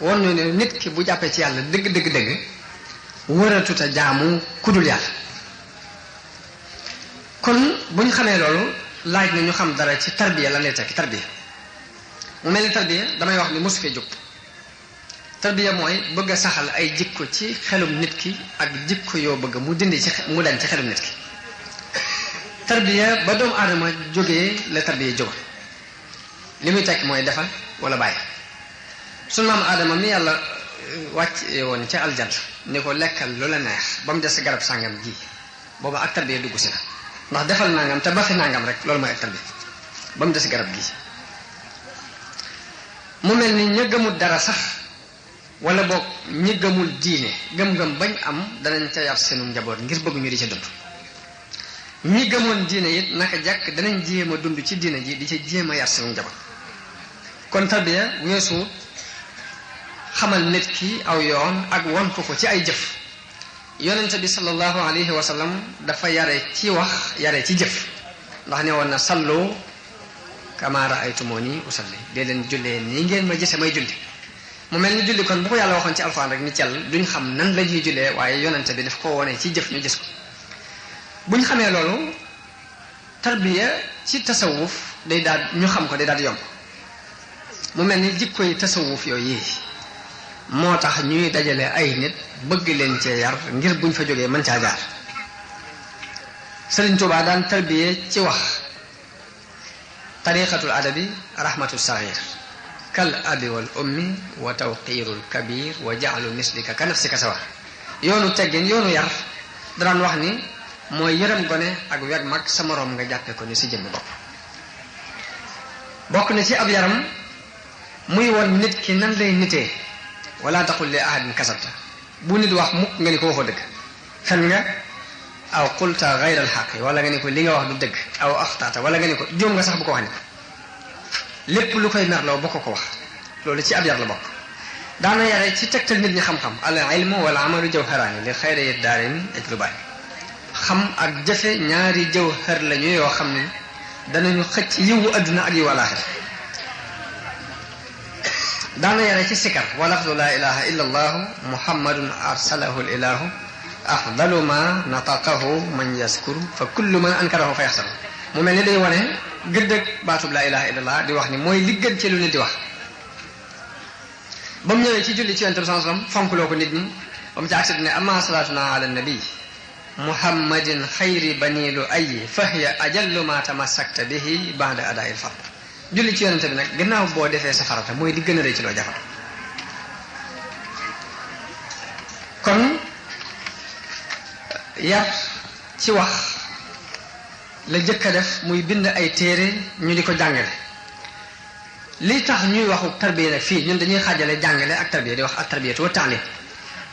woon ñu ne nit ki bu jàppee ci yàlla dëgg dëgg dëgg wëratuta jaamu kudul yàlla. kon buñ xamee loolu laaj na ñu xam dara ci tarbiya lan lay tekki tarbiya mu mel ni tarbiya damay wax ni mosu fee jóg. tarbiya mooy bëgg a saxal ay jikko ci xelum nit ki ak jikko yoo bëgg mu dindi ci mu dañ ci xelum nit ki. tarbiya ba doomu aadama jógee la tarbiya jóg li muy tekki mooy defal wala bàyyi. sunu maam aadama mi yàlla wàcc woon ca aljant ni ko lekkal lu la neex ba mu des garab sàngam ji booba ak tarbiya dugg si la ndax defal nangam te ba fi nangam rek loolu mooy ak tarbiya ba mu des garab gi. mu mel ni ña gëmul dara sax wala boog ñi gëmul diine gëm-gëm bañ am danañ ca yar seenu njaboot ngir bëgg ñu di ca dund. ñi gëmoon diine it naka jàkk danañ jéem a dund ci diine ji di ca jéem a yar seenu njaboot. kon tarbiya weesu xamal nit ki aw yoon ak won ko ci ay jëf. yonente bi sallallahu alayhi wa sallam dafa yare ci wax yare ci jëf ndax ne woon na sallu kama raaytumuni usalli dee leen jullee nii ngeen ma gisee may julli. mu mel ni julli kon bu ko yàlla waxoon ci alxuraan rek ni cell duñ xam nan la ñuy jullee waaye yonente bi daf ko wone ci jëf ñu gis ko. buñ xamee loolu tarbiya ci tasawuf day daal ñu xam ko day daal di yomb. mu mel ni jikko yi tasawuf yooyu moo tax ñuy dajale ay nit bëgg leen cee yar ngir buñ fa jógee mën caa jaar. Sëriñ Tuubaa daan tarbiya ci wax tariqatul adabi rahmatul saghir kal abi wal ummi wa tawqirul kabir wa ja'lu mislika ka nafsika sawa. yoonu teggin yoonu yar daan wax ni mooy yërëm gone ak weg mag sa moroom nga jàppe ko ni si jëmmi bopp. bokk na ci ab yaram muy woon nit ki nan lay nitee wala taqul li ahadin kasabta bu nit wax mukk nga ni ko waxoo dëgg fen nga aw qulta ghayra al-haqq wala nga ni ko li nga wax du dëgg aw axtaata wala nga ni ko juum nga sax bu ko wax ni lépp lu koy merloo bokk ko wax loolu ci ab yar la bokk. daana yare ci tegtal nit ñi xam-xam al ilmu wal amalu jawharaani li xayri daarayni ajlubaani. xam ak jëfe ñaari jawhar lañu yoo xam ne danañu xëcc yiwu adduna ak yiwu alaaxira. daana yare ci sikar wa lafdu laa ilaha illa allahu muhammadun arsalahu l ilahu afdalu ma nataqahu man yaskuru fa kullu man ankarahu fa yaxsaru. mu mel ni day wane gëddëg baatub laa ilaha illa allah di wax ni mooy li gën ci lu nit di wax. ba mu ñëwee ci julli ci yonent bi sallallahu alayhi wasallam fonkloo ko nit ñi ba mu ci agsi ne amma salaatuna ala nabi muhammadin xayri bani lu ayi fahiya ajallu ma tamassakta bihi ba'da adaa'il fard. julli ci yonente bi nag gannaaw boo defee sa farata mooy di gën a rëy ci loo jafal. kon yar ci wax la jëkk a def muy bind ay téere ñu di ko jàngale. li tax ñuy waxu tarbiya nag fii ñun dañuy xaajale jàngale ak tarbiya di wax ak tarbiyatu wa taalim.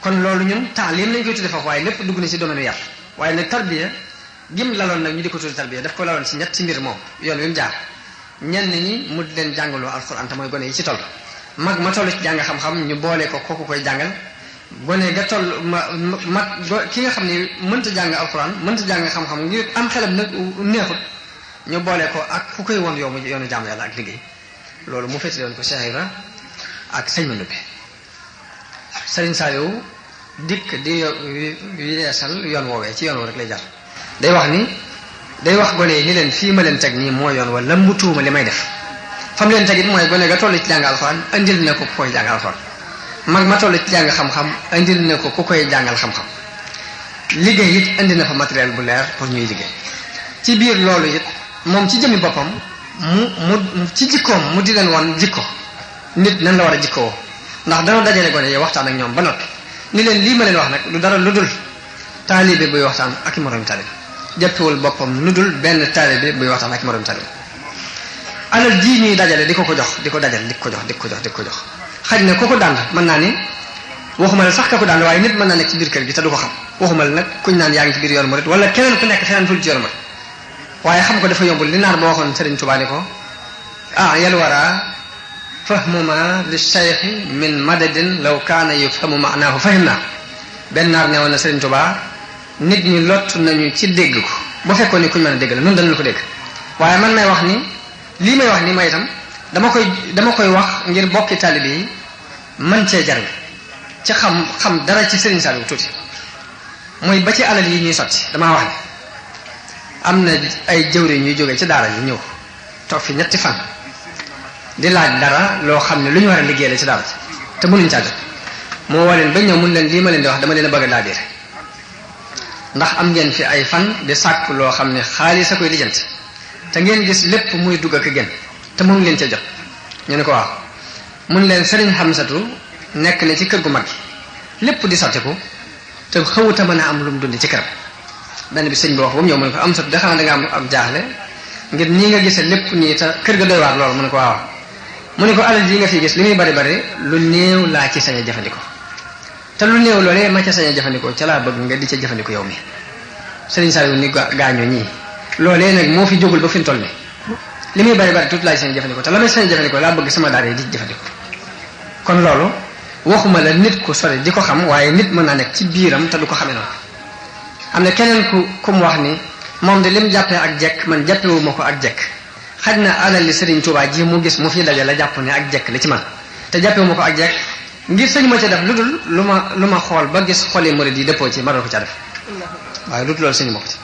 kon loolu ñun taalim lañ koy tudde foofu waaye lépp dugg na ci domaine yar waaye nag tarbiya gim laloon nag ñu di ko tudde tarbiya daf ko laloon ci ñett ci mbir moom yoon wi mu jaar. ñenn ñi mu di leen jàngaloo alxuraan te mooy gone yi ci toll mag ma toll ci jàng xam-xam ñu boole ko kooku koy jàngal gone ga toll ki nga xam ne mënta jàng alxuraan mënta jàng xam-xam ngir am xelam nag neexut ñu boole ko ak ku koy won yoonu jaamu yàlla ak liggéey. loolu mu féetale woon ko Cheikh Ibra ak sëñ Mandumbe. Sëriñ Saliou dikk di yeesal yoon woowee ci yoon woo rek lay jar day wax gone yi ni leen fii ma leen teg nii moo yoon wala mu tuuma li may def fam leen teg it mooy gone ga toll ci jàng alxuraan indil na ko ku koy jàngal alxuraan mag ma toll ci jàng xam-xam indil na ko ku koy jàngal xam-xam liggéey it indi na fa matériel bu leer pour ñuy liggéey. ci biir loolu it moom ci jëmmi boppam mu ci jikkoom mu di leen wan jikko nit nan la war a jikkoo ndax dana dajale gone yi waxtaan ak ñoom ba noppi ni leen lii ma leen wax nag lu dara lu dul taalibe buy waxtaan ak i moroom taalibe jàppewul boppam lu dul benn taalibe buy waxtaan ak moroom taalibe. alal ji ñuy dajale di ko jox di ko dajale di ko jox xaj na ku ko dànd mën naa ni waxuma la sax ka ko dànd waaye nit mën naa nekk ci biir kër gi te du ko xam waxuma la nag kuñ naan yaa ngi ci biir yoon murit wala keneen ku nekk feneen ful ci yoon murit waaye xam ko dafa yombul li naar ba waxoon Sëriñ Tuubaa ni ko yal wara fahmuma li cheikhi min madadin law kaana yufhamu maanaahu fahim naa benn naar ne woon na Sëriñ Tuubaa nit ñi lott nañu ci dégg ko bu fekkoon ni kuñ mën a dégg la nun danañ ko dégg waaye man may wax ni lii may wax ni may itam dama koy wax ngir bokki taalibe yi man cee jariñ ci xam dara ci Serigne Saliou tuuti mooy ba ci alal yi ñuy sotti damaa wax ne am na ay jëwri ñuy jógee ci daara yi ñëw toog fi ñetti fan di laaj dara loo xam ne lu ñu war a liggéeyale ci daara ji te mënuñ caa jot moo woo leen ba ñëw mun leen lii ma leen di wax dama leen a bëgg a laabiire ndax am ngeen fi ay fan di sàkk loo xam ne xaalis a koy lijjanti te ngeen gis lépp muy dugg ak gën te mënu leen ca jot ñu ne ko waaw mun leen Serigne Hamsatu nekk ne ci kër gu mag gi lépp di sottiku te xawuta mën a am lu mu dundi ci këram benn bi sëñ bi wax ba mu ñëw mu ne ko Hamsatu de xanaa da nga am ab jaaxle ngir nii nga gisee lépp nii te kër ga doy waar loolu mu ne ko waaw mu ne ko alal yi nga fi gis li muy bari bari lu néew laa ci sañ a jëfandikoo te lu néew loolee ma ca sañ a jëfandikoo ca laa bëgg nga di ca jëfandikoo yow mi Serigne Saliou ni gaañoo ñii loolee nag moo fi jógul ba fi mu toll nii li muy bari bari tuuti laa ci sañ a jëfandikoo te la may sañ a jëfandikoo laa bëgg sama daara yi di jëfandikoo kon loolu waxuma la nit ku sori di ko xam waaye nit mën naa nekk ci biiram te du ko xamee noonu am na keneen ku mu wax ni moom de lim jàppee ak jekk man jàppewuma ko ak jekk xaj na alal li Serigne Touba ji mu gis mu fi daje la jàpp ne ak jekk la ci man te jàppewuma ko ak jekk ngir sëñ ma ca def lu dul lu ma xool ba gis xoli murid yi dëppoo ci ma doon ko ca def waaye lu dul loolu sëñ ma ko ci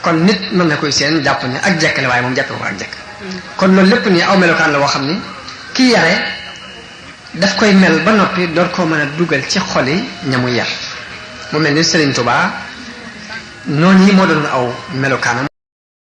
kon nit mën na koy seen jàpp ne ak jekk la waaye moom jàppee ko ak jekk kon loolu lépp nii aw melokaan la woo xam ni kii yare daf koy mel ba noppi door koo mën a dugal ci xoli ñamu yar mu mel ni Serigne Touba noonu yi moo doon aw melokaanam